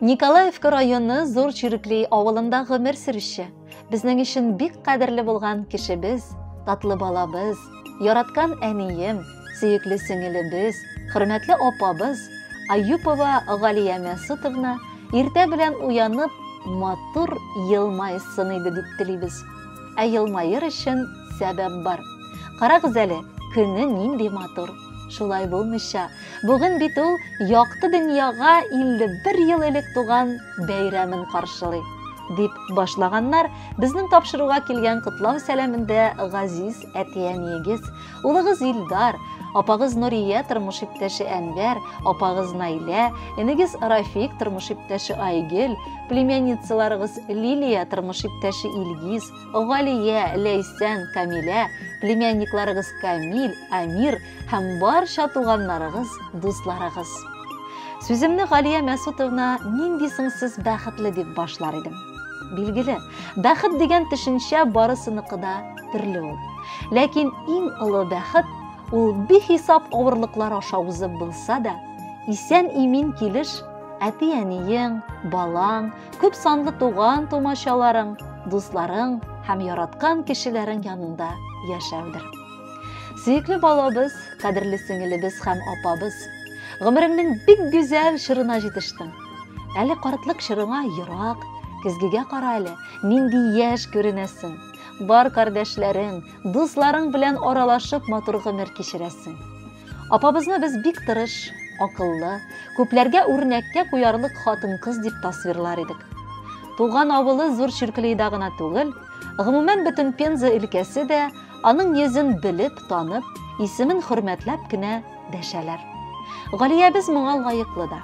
Николаевка районы Зур Чирекли авылында гомер сөрүче, безнең өчен бик кадерле булган кешебез, татлы балабыз, яраткан әнием, сөекле сеңелебез, хөрмәтле апабыз Аюпова Галия Мәсутовна иртә белән уянып, матур елмайсын иде дип телибез. Ә елмаер өчен сәбәп бар. Карагыз әле, көне нинди матур. Шулай булмыйча, бүген бит ул якты дөньяга 51 ел элек туган бәйрәмен каршылый. Дип башлаганнар безнең тапшыруга килгән котлау сәламендә газиз әти-әниегез, улыгыз Илдар, апагыз Нурия тормыш иптәше Әнвәр, апагыз Наилә, энегез Рафик тормыш иптәше Айгөл, племянницаларыгыз Лилия тормыш иптәше Илгиз, Галия, Ләйсән, Камилә, племянникларыгыз Камил, Амир һәм барча туганнарыгыз, дусларыгыз. Сүземне Галия Мәсутовна нинди соң сез бәхетле дип башлар идем. Билгеле, бәхет дигән төшенчә барысыныкы да төрле ул. Ләкин иң олы бәхет ул бихисап авырлыклар аша узып булса да, исән-имин килеш әти-әниең, балаң, Күп санлы туган тумачаларың, дусларың һәм яраткан кешеләрең янында яшәүдер. Сөекле балабыз, кадерле сеңелебез һәм апабыз, гомереңнең бик гүзәл чорына җитештең. Әле картлык чорыңа ерак, көзгегә кара әле, нинди яшь күренәсең. Бар кардәшләрең, дусларың белән аралашып матур гомер кичерәсең. Апабызны без бик тырыш, акыллы, күпләргә үрнәккә куярлык хатын-кыз дип тасвирлар идек. Туган авылы Зур Чирклейда гына түгел, гомумән бөтен Пенза өлкәсе дә аның йөзен белеп, танып, исемен хөрмәтләп кенә дәшәләр. Галиябез моңа лаеклы да.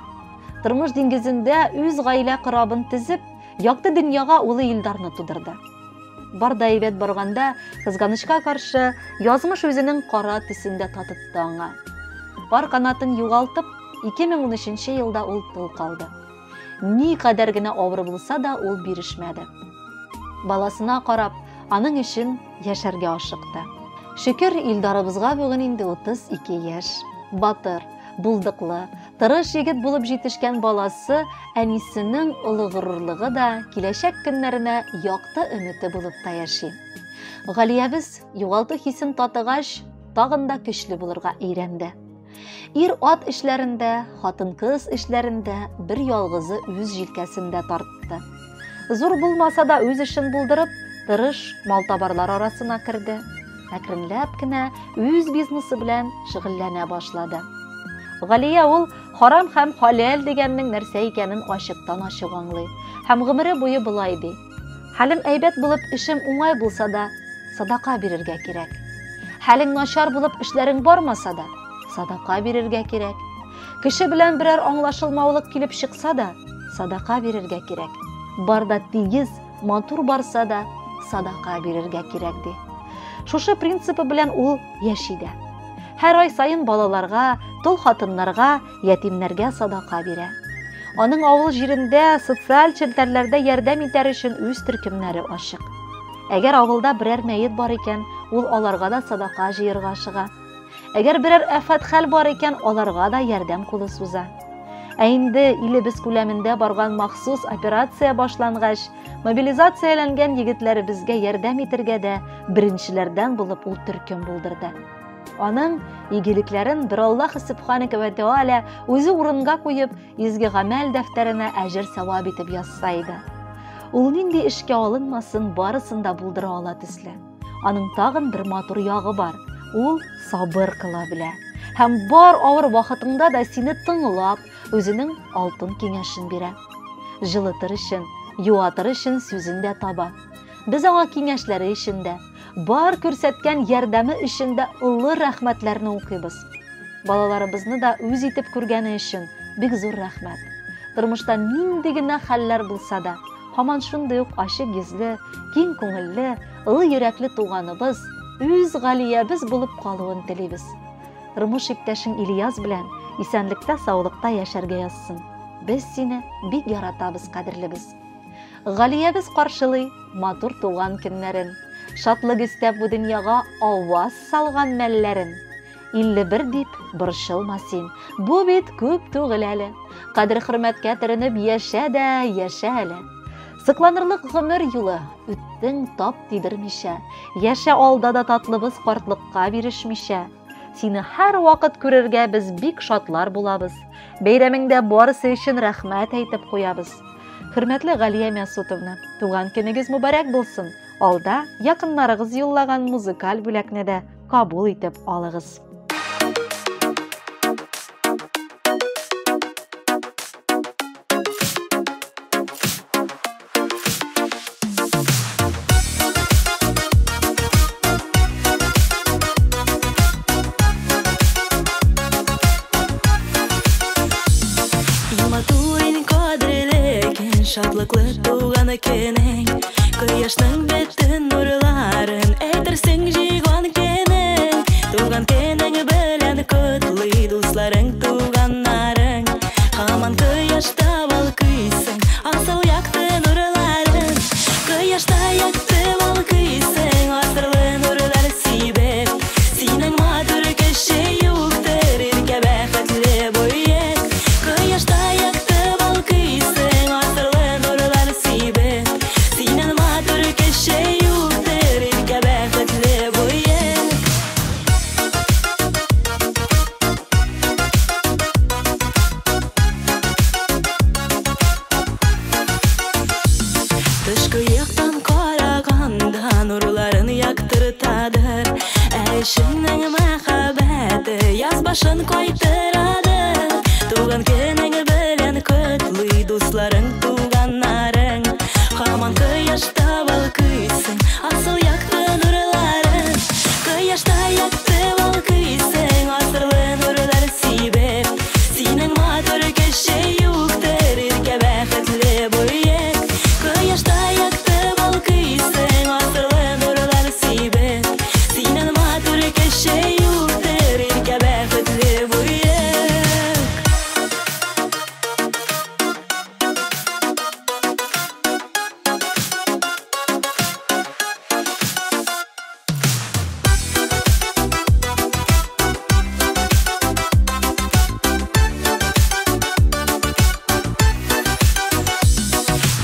Тормыш диңгезендә үз гаилә корабын төзеп, якты дөньяга улы Илдарны тудырды. Бар да әйбәт барганда, кызганычка каршы, язмыш үзенең кара төсен дә татытты аңа. Пар канатын югалтып, 2013 елда ул тол калды. Ни кадәр генә авыр булса да, ул бирешмәде. Баласына карап, аның өчен яшәргә ашыкты. Шөкер, Илдарыбызга бүген инде 32 яшь. Батыр, булдыклы, Тырыш егет булып җитешкән баласы әнисенең олы горурлыгы да, киләчәк көннәренә якты өмете булып та яши. Галиябез югалту хисен татыгач, тагын да көчле булырга өйрәнде. Ир-ат эшләрендә, хатын-кыз эшләрендә бер ялгызы үз җилкәсендә тартты. Зур булмаса да үз эшен булдырып, тырыш малтабарлар арасына керде. Әкренләп кенә үз бизнесы белән шөгыльләнә башлады. Галия ул харам һәм халәл дигәннең нәрсә икәнен ачыктан-ачык аңлый һәм гомере буе болай ди. Хәлем әйбәт булып, эшем уңай булса да, садака бирергә кирәк. Хәлең начар булып, эшләрең бармаса да, садака бирергә кирәк. Кеше белән берәр аңлашылмаулык килеп чыкса да, садака бирергә кирәк. Бар да тигез, матур барса да, садака бирергә кирәк ди. Шушы принципы белән ул яши дә. Һәр ай саен балаларга, тол хатыннарга, ятимнәргә садака бирә. Аның авыл җирендә социаль челтәрләрдә ярдәм итәр өчен үз төркемнәре ачык. Әгәр авылда берәр мәет бар икән, ул аларга да садака җыерга ашыга. Әгәр берәр афәт хәл бар икән, аларга да ярдәм кулы суза. Ә инде илебез күләмендә барган махсус операция башлангач, мобилизацияләнгән егетләребезгә ярдәм итергә дә беренчеләрдән булып ул төркем булдырды. Аның игелекләрен бер Аллаһ Сүбхәнәһү вә Тәгалә үзе урынга куеп, изге гамәл дәфтәренә әҗер-савап итеп язса иде. Ул нинди эшкә алынмасын, барысын да булдыра ала төсле. Аның тагын бер матур ягы бар. Ул сабыр кыла белә. Һәм бар авыр вакытыңда да сине тыңлап, үзенең алтын киңәшен бирә. Җылытыр өчен, юатыр өчен сүзен дә таба. Без аңа киңәшләре өчен дә, бар күрсәткән ярдәме өчен дә олы рәхмәтләрне укыйбыз. Балаларыбызны да үз итеп күргәне өчен бик зур рәхмәт. Тормышта нинди генә хәлләр булса да, һаман шундый ук ачык йөзле, киң күңелле, олы йөрәкле туганыбыз, үз Галиябез булып калуын телибез. Тормыш иптәшең Ильяс белән исәнлектә-саулыкта яшәргә язсын. Без сине бик яратабыз, кадерлебез. Галиябез каршылый матур туган көннәрен, Шатлык өстәп бу дөньяга аваз салган мәлләрен. 51 дип борчылма син, бу бит күп түгел әле. Кадер-хөрмәткә төренеп яшә дә яшә әле. Сыкланырлык гомер юлы үттең тап тидермичә. Яшә алда да татлыбыз картлыкка бирешмичә. Сине һәрвакыт күрергә без бик шатлар булабыз. Бәйрәмеңдә барысы өчен рәхмәт әйтеп куябыз. Хөрмәтле Галия Мәсутовна, туган көнегез мөбарәк булсын. Алда якыннарыгыз юллаган музыкаль бүләкне дә кабул итеп алыгыз. Шатлыклы туган көнең, кояшның бөтен нурларын әйтерсең җыйган көнең. Туган көнең белән котлый дусларың, туганнарың. Һаман кояшта балкыйсың, асыл якты нурларын. Кояшта якты балкыйсың, асырлы нурлар сибеп. Синең матур кеше юктыр, иркә бәхетле буек. Кояшта якты балкыйсың, асырлы нурлар сибеп. Синең матур кеше юктыр, иркә бәхетле буек. Тышкы яктан караганда нурларын яктыртадыр. Ә эшеңнең мәхәббәте яз башын кайтарадыр. Туган көнең белән котлый дусларың, туганнарың. Һаман кояшта балкыйсың, асыл якты нурларын. Кояшта якты балкыйсың, асырлы нурлар сибеп. Синең матур кеше юктыр, иркә бәхетле буек. Кояшта якты балкыйсың, асырлы нурлар сибеп. Синең матур кеше юктыр, иркә бәхетле буек.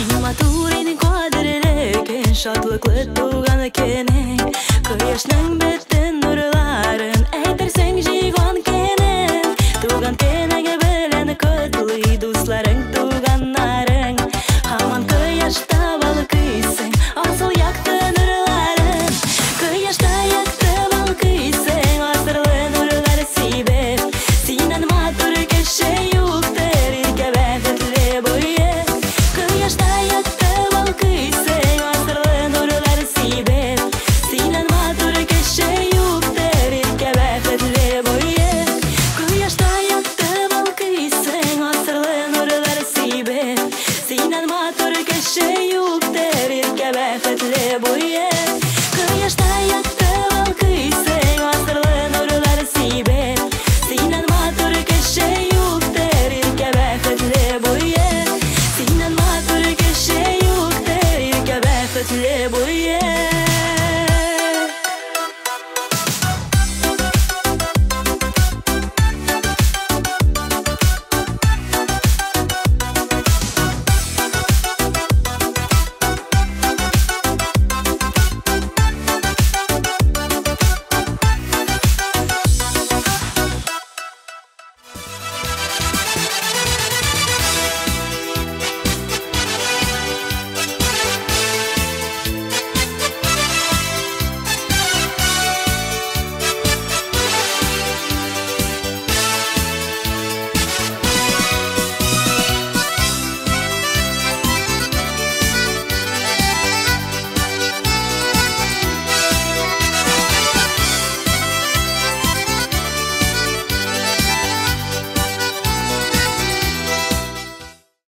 Иң матур, иң кадерле көн, шатлыклы